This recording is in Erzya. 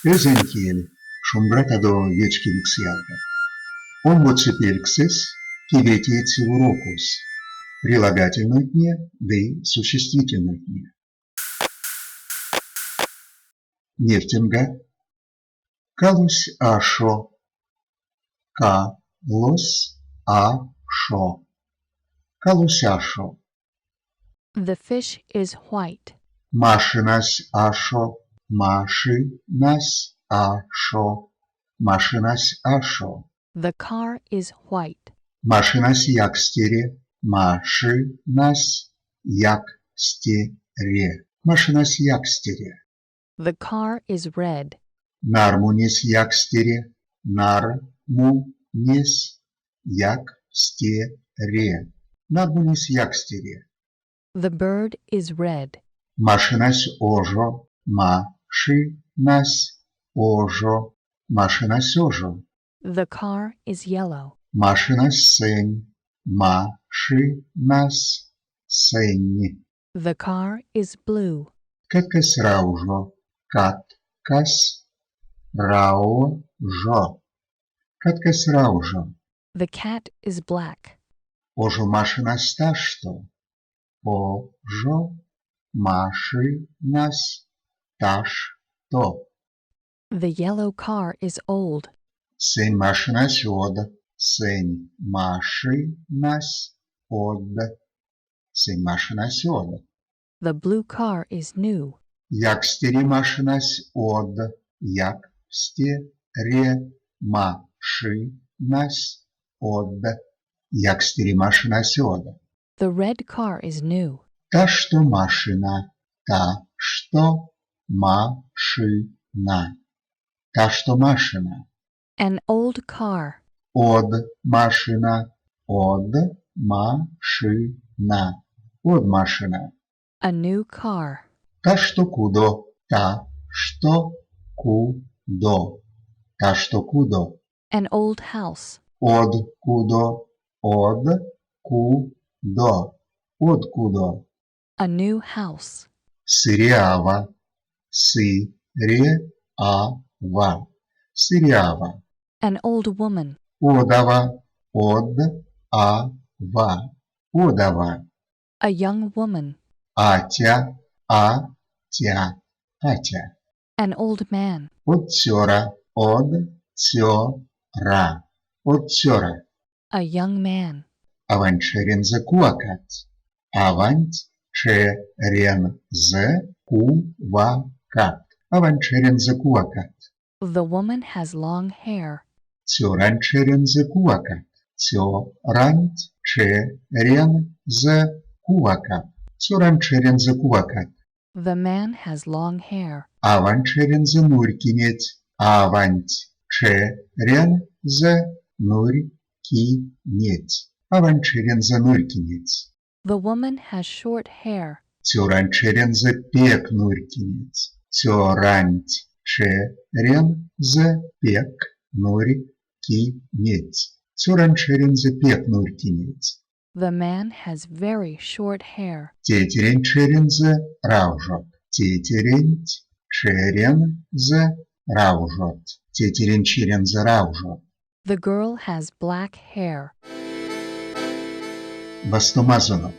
Эрзянь кель, Шумбратадо, вечкевикс ялгат! Омбоце пельксэсь, кеветееце урокось. Прилагательнойтне ды существительнойтне. Невтемга: Калось ашо, ка-лось а-шо, калось ашо. The fish is white. Машинась ашо, ма-ши-нась а-шо, машинась ашо. The car is white. Машинась якстере, ма-ши-нась як-сте-ре, машинась якстере. The car is red. Нармунесь якстере, нар-му-несь як-сте-ре, нармунесь якстере. The bird is red. Машинась ожо, ма-ши-нась ожо, машинась ожо. The car is yellow. Машинась сэнь, ма-ши-нась сэнь. The car is blue. Каткась раужо, кат-кась рау-жо, каткась раужо. The cat is black. Ожо машинась ташто, о-жо ма-ши-нась таш-то. The yellow car is old. Сэнь машинась од, сэнь ма-ши-нась од, сэнь машинась од. The blue car is new. Якстере машинась од, як-сте-ре ма-ши-нась од, якстере машинась од. The red car is new. Ташто машина, та-што ма-ши-на, ташто машина. An old car. Од машина, од ма-ши-на, од машина. A new car. Ташто кудо, та-што ку-до, ташто кудо. An old house. Од кудо, од ку-до, од кудо. A new house. Сыре ава, сы-ре а-ва, сыре ава. An old woman. Од ава, од а-ва, од ава. A young woman. Атя, а-тя, атя. An old man. Од цёра, од цё-ра, од цёра. A young man. Аванть черензэ кувакат. Аванть че-рен-зэ ку-ва-кат. Аванть черензэ кувакат. The woman has long hair. Цёранть черензэ кувакат. Цё-ранть че-рен-зэ кувакат. Цёранть черензэ кувакат. The man has long hair. Аванть черензэ нурькинеть. Аванть че-рен-зэ нурькинеть. Аванть черензэ нурькинеть. The woman has short hair. Цёранть черензэ пек нурькинеть. Цёранть черензэ пек нурькинеть. Цёранть черензэ пек нурькинеть. The man has very short hair. Тейтеренть черензэ раужот. Тейтеренть черензэ раужот. Тейтеренть черензэ раужот. The girl has black hair. Вастомазонок!